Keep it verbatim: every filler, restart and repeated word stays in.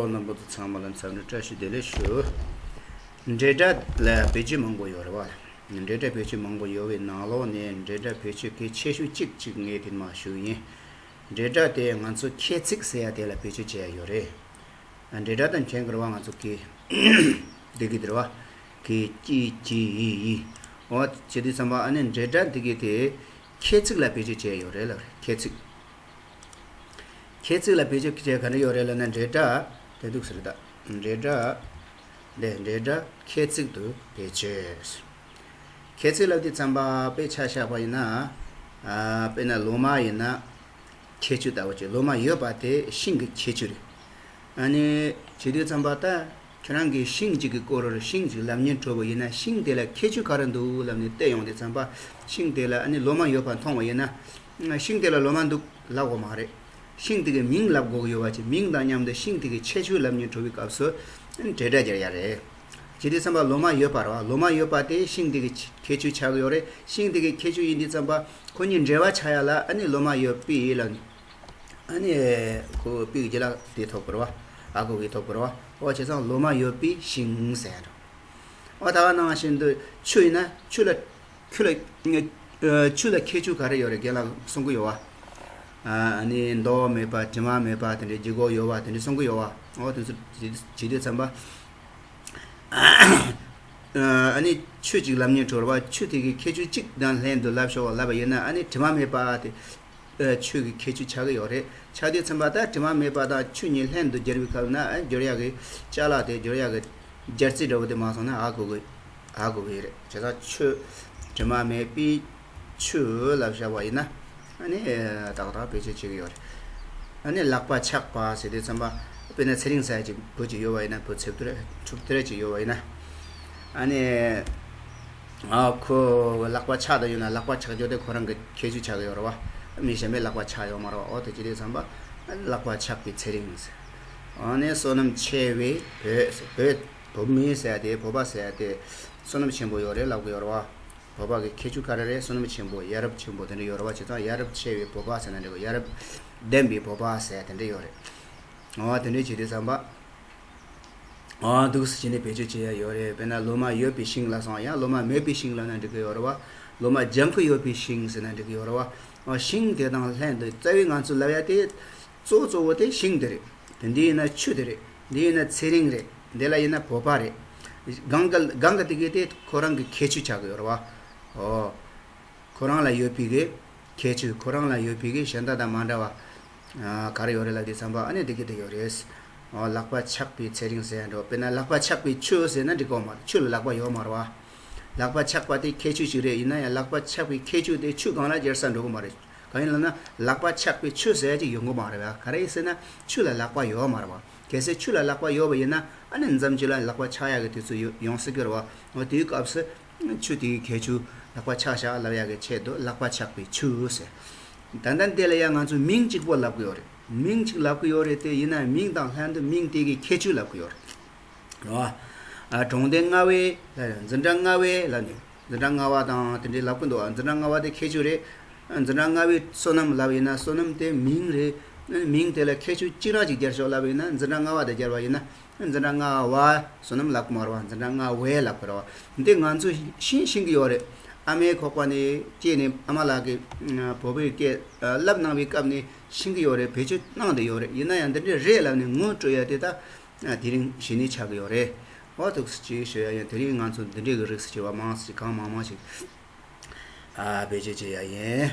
རྣམ་པ་ཚོ་ཚང་མ་ལ་འཚམས་འདྲི་བཀྲ་ཤིས་བདེ་ལེགས་ཞུ། འབྲེལ་སྒྲ་ལ་བེད་སྤྱོད་མང་པོ་ཡོད་རེད་བ། འབྲེལ་སྒྲ་བེད་སྤྱོད་མང་པོ་ཡོད་པའི་ནང་ལོགས་ནས་འབྲེལ་སྒྲ་བེད་སྤྱོད་གལ་ཆེ་ཤོས་གཅིག་གཅིག་ངས་དེ་མ་ཞུ་ཡིན། འབྲེལ་སྒྲ་དེ་ང་ཚོ་ཁྱད་ཚིག་ཟེར་ཡ་དེ་ལ་བེད་སྤྱོད་བྱེད་ཡ་ཡོད་རེད། འབྲེལ་སྒྲ་དང་མཁྱེན་གི་རེད་བ། ང་ཚོ་གི་འདི་གི་དེ་རེད་བ། གི་ཀྱི་གྱི་ཡི་ཡི། འོ་བྱེད་དུས་ཙམ་པ་ཨ་ནི་འབྲེལ་སྒྲ་འདི་གི་དེ་ཁྱད་ཚིག་ལ་བེད་སྤྱོད་བྱས་ཡོད་རེད་ལ། ཁྱད་ཚིག་ཁྱད་ཚིག་ལ་བེད་སྤྱོད་བྱས་ག་འདྲ་ཡོད་རེད་ལབ་ན། འབྲེལ་སྒྲ་དེ་འདུག་ཟེར་ད། འབྲེལ་སྒྲ་འདི་འབྲེལ་སྒྲ་ཁྱད་ཚིག་ཏུ་བེད་སྤྱོད། ཁྱད་ཚིག་ལབ་དུས་ཙམ་པ་དཔེ་ཆ་བཞག་པ་ཡིན་ན། ཨ་དཔེར་ན་ལོ་མ་ཡིན་ན་ཁྱད་ཆོས་ལྟ་བུ་བྱས། ལོ་མ་ཡོད་པ་དེ་ཤིང་གི་ཁྱད་ཆོས་རེད། ཨ་ནི་བྱེད་དུས་ཙམ་པ་ད་ཁྱོད་རང་གིས་ཤིང་གཅིག་གི་སྐོར་ལ་ཤིང་གཅིག་ལབ་སྙིང་བྲོ་བ་ཡིན་ན། ཤིང་དེ་ལ་ཁྱད་ཆོས་ག་རེ་འདུག་ལབ་ནས་བལྟས་ཡོང་དུས་ཙམ་པ། ཤིང་དེ་ལ་ཨ་ནི་ལོ་མ་ཡོད་པ་མཐོང་བ་ཡིན་ན། ཤིང་དེ་ལ་ལོ་མ་འདུག་ལབ་དགོས་མ་རེད། ཤིང་དེ་གི་མིང་ལབ་དགོས་ཀྱི་ཡོད་པ་བྱས། མིང་དང་མཉམ་དུ་ཤིང་དེ་གི་ཁྱད་ཆོས་ལབ་སྙིང་བྲོ་བའི་སྐབས་སུ་ཨ་ནི་འབྲེལ་སྒྲ་སྦྱར་ཡ་རེད། བྱེད་དུས་ཙམ་པ་ལོ་མ་ཡོད་པ་རེད་བ། ལོ་མ་ཡོད་པ་དེ་ཤིང་དེ་གི་ཁྱད་ཆོས་ཆགས་ཀྱི་ཡོད་རེད། ཤིང་དེ་གི་ཁྱད་ཆོས་ཡིན་དུས་ཙམ་པ་ཁོ་གཉིས་འབྲེལ་བ་ཆགས་ཡ་ལ་ཨ་ནི་ལོ་མ་ཡོད་པའི་ལབ་ནས། ཨ་ནི་ཁོ་པའི་གི་རྗེས་ལ་དེ་ཐོབ་དགོས་རེད་བ། ཨ་གོ་གི་ཐོབ་དགོས་རེད་བ། འོ་བྱས་ཙང་ལོ་མ་ཡོད་པའི་ཤིང་ཟེར་ཡ་འགྲོ། འོ་ད་ག་ནང་བཞིན་དུ་ཆུ་ཡིན་ན་ཆུ་ལ། ཆུ་ལ། ཨ་ཆུ་ལ་ཁྱད་ཆོས་ག་རེ་ཡོད་རེད། རྒན་ལགས་གསུང་གི་ཡོད་བ། ཨ་ནི་མདོག་མེད་པ། དྲི་མ་མེད་པ། དེ་འདྲའི་ལྗིད་ཁོག་ཡོད་བ། དེ་འདྲའི་གསུང་གི་ཡོད་བ། འོ་དེ་ཚོ་བྱེད་དུས་ཙམ་པ། ཨ་ནི་ཆུ་གཅིག་ལབ་སྙིང་བྲོ་བ། ཆུ་དེ་གི་ཁྱད་ཆོས་གཅིག་དང་ལྷན་དུ་ལབ་ཤོག་ལབ་པ་ཡིན་ན། ཨ་ནི་དྲི་མ་མེད་པ་དེ་ཆུ་གི་ཁྱད་ཆོས་ཆགས་ཀྱི་ཡོད་རེད། ཆགས་དུས་ཙམ་པ་ད་དྲི་མ་མེད་པ་དང་ཆུ་གཉིས་ལྷན་དུ་སྦྱར་བའི་སྐབས་ན། ཨ་སྦྱོར་ཡག་གི་ཅ་ལག་དེ། སྦྱོར་ཡག་གི་སྦྱར་རྩི་འདྲ་བོ་དེ་མ་སོང་ན་ཨ་གོ་གི། ཨ་གོ་གི་རེད། བྱས་ཙང་ཆུ། དྲི་མ་མེད་པའི་ཆུ་ལབ་བཞག་པ་ཡིན་ན། ཨ་ནི་ཏག་ཏག་བེད་སྤྱོད་བྱེད་ཀྱི་ཡོད་རེད། ཨ་ནི་ལག་པ་ཆག་པ་ཟེར་དུས་ཙམ་པ། དཔེར་ན་ཚེ་རིང་ཟེར་ཡ་ཅིག་བུ་ཅིག་ཡོད་པ་ཡིན་ན། བུ་ཚེ་བདུན་ཕྲུག་དེ་འདྲ་ཅིག་ཡོད་པ་ཡིན་ན། ཨ་ནི་ཨ་ཁོ་ལག་པ་ཆག་བསྡད་ཡོད་ན། ལག་པ་ཆག་རྒྱུ་དེ་ཁོ་རང་གི་ཁྱད་ཆོས་ཆགས་ཀྱི་ཡོད་རེད་བ། མི་གཞན་པའི་ལག་པ་ཆག་ཡོད་མ་རེད་བ། འོ་དེ་བྱེད་དུས་ཙམ་པ་ལག་པ་ཆག་པའི་ཚེ་རིང་ཟེར། ཨ་ནི་བསོད་ནམས་ཆེ་བའི་བུ་ཟེར། བུ། བུད་མེད་ཟེར་ཡ་དེ། བོད་པ་ཟེར་ཡ་དེ་བསོད་ནམས་ཆེན་པོ་ཡོད་རེད་ལབ་ཀྱི་ཡོད་རེད་བ། བོད་པ་གི་ཁྱད་ཆོས་ག་རེ་རེད། བསོད་ནམས་ཆེན་པོ། ཡ་རབས་ཆེན་པོ་དེ་འདྲ་ཡོད་རེད་བ། བྱས་ཙང་ཡ་རབས་ཆེ་བའི་བོད་པ་ཟེར་ན་འགྲིག་གི། ཡ་རབས་ལྡན་པའི་བོད་པ་ཟེར་དེ་འདྲ་ཡོད་རེད། འོ་དེ་འདྲ་བྱེད་དུས་ཙམ་པ། འོ་འདུག་སེ་བྱས་ནས་བེད་སྤྱོད་བྱེད་ཡ་ཡོད་རེད། དཔེར་ན་ལོ་མ་ཡོད་པའི་ཤིང་ལབ་སོང་། ཡང་ལོ་མ་མེད་པའི་ཤིང་ལབ་ན་འགྲིག་གི་ཡོད་རེད་བ། ལོ་མ་ལྗང་ཁུ་ཡོད་པའི་ཤིང་ཟེར་ན་འགྲིག་གི་ཡོད་རེད་བ། འོ་ཤིང་དེ་དང་ལྷན་དུ་རྩ་བའི་ང་ཚོ་ལབ་ཡ་དེ། གཙོ་བོ་གཙོ་བོ་དེ་ཤིང་དེ་རེད། དེ་འདི་ཡིན་ན་ཆུ་དེ་རེད། འདི་ཡིན་ན་ཚེ་རིང་རེད། འདི་ལ་ཡིན་ན་བོད་པ་རེད། གང་ག་གང་ག་དེ་གའི་དེ་ཁོ་རང་གི་ཁྱད་ཆོས་ཆགས་ཀྱི་ཡོད་རེད་བ། འོ། ཁོ་རང་ལ་ཡོད་པའི་གི་ཁྱད་ཆོས། ཁོ་རང་ལ་ཡོད་པའི་གི་གཞན་དག་དང་མ་འདྲ་བ། ཨ་ག་རེ་ཡོད་རེད་ལབ་དུས་ཙམ་པ་ཨ་ནི་དེ་གའི་དེ་ཡོད་རེད། འོ་ལག་པ་ཆག་པའི་ཚེ་རིང་ཟེར་ཡ་འགྲོ། དཔེར་ན་ལག་པ་ཆག་པའི་ཆུ་ཟེར་ན་འགྲིག་གི་མ་རེད། ཆུ་ལ་ལག་པ་ཡོད་མ་རེད་བ། ལག་པ་ཆག་པ་དེ་ཁྱད་ཆོས་ཤིག་རེད། ཡིན་ན་ཡང་ལག་པ་ཆག་པའི་ཁྱད་ཆོས་དེ་ཆུ་སྒང་ལ་སྦྱར་ས་འགྲོ་གི་མ་རེད། གང་ཡིན་ལབ་ན་ལག་པ་ཆག་པའི་ཆུ་ཟེར་ཡ་ཅིག་ཡོང་གི་མ་རེད་བ། ག་རེ་ཡིན་ཟེར་ན་ཆུ་ལ་ལག་པ་ཡོད་མ་རེད་བ། གལ་སྲིད་ཆུ་ལ་ལག་པ་ཡོད་པ་ཡིན་ན་ཨ་ནི་མཚམས་གཅིག་ལ་ལག་པ་ཆག་ཡག་གི་དུས་ཚོད་ཡོ་ཡོང་སྲིད་ཀྱི་རེད་བ། འོ་དེའི་སྐབས་སུ་ཆུ་དེའི་ཁྱད་ཆོས། ལག་པ་ཆག་ཤག་ལབ་ཡག་གི་ཆེད་དུ་ལག་པ་ཆག་པའི་ཆུ་ཟེར། ད་ལྟ་འདི་ལ་ཡང་ང་ཚོས་མིང་གཅིག་པོ་ལབ་ཀྱི་ཡོད་རེད། མིང་གཅིག་ལབ་ཀྱི་ཡོད་རེད་དེ། ཡིན་ན་མིང་དང་ལྷན་དུ་མིང་དེ་གི་ཁྱད་ཆོས་ལབ་ཀྱི་ཡོད་རེད། རེད་བ། ཨ་གྲོང་སྡེ་རྔ་བའི་ལ་འཛིན་གྲྭ་རྔ་བའི་ལབ་ནས། འཛིན་གྲྭ་རྔ་བ་དང་དེ་འདྲའི་ལབ་ཀྱི་འདུག། ཨ་འཛིན་གྲྭ་རྔ་བ་དེ་ཁྱད་ཆོས་རེད། ཨ་འཛིན་གྲྭ་རྔ་བའི་བསོད་ནམས་ལབ་ཡིན་ན་བསོད་ནམས་དེ་མིང་རེད། ཨ་མིང་དེ་ལ་ཁྱད་ཆོས་གཅིག་རང་ཅིག་སྦྱར་ཤོག་ལབ་ཡིན་ན། འཛིན་གྲྭ་རྔ་བ་དེ་སྦྱར་བ་ཡིན་ན། འཛིན་གྲྭ་རྔ་བ་བསོད་ནམས་ལབ་ཀྱི་མ་རེད་བ། འཛིན་གྲྭ་རྔ་བའི་ལབ་ཀྱི་རེད་བ། འདི་ང་ཚོས་ཤེས་ཤེས་ཀྱི་ཡོད་རེད། ཨ་མའི་ཁོག་པ་ནས་སྐྱེས་ནས་ཨ་མ་ལགས་ཀྱིས་བོད་པའི་སྐད་བསླབ་གནང་བའི་སྐབས་ནས་ཤེས་ཀྱི་ཡོད་རེད། བེད་སྤྱོད་གནང་བསྡད་ཡོད་རེད། ཡིན་ན་ཡང་འདི་འདྲ་རེད་ལབ་ནས་ངོ་སྤྲོད་ཡ་དེ་ད་དེ་རིང་གཞི་ནས་ཆགས་ཀྱི་ཡོད་རེད། འོ་ཐུགས་རྗེ་ཆེ་ཞུ་ཡ་ཡིན། དེ་རིང་ང་ཚོ་འདི་འདྲའི་གི་རིགས་སུ་ཆེ་བ་མང་ཞིག་གང་མང་མང་ཞིག་ཨ་བེད་སྤྱོད་བྱེད་ཡ་ཡིན།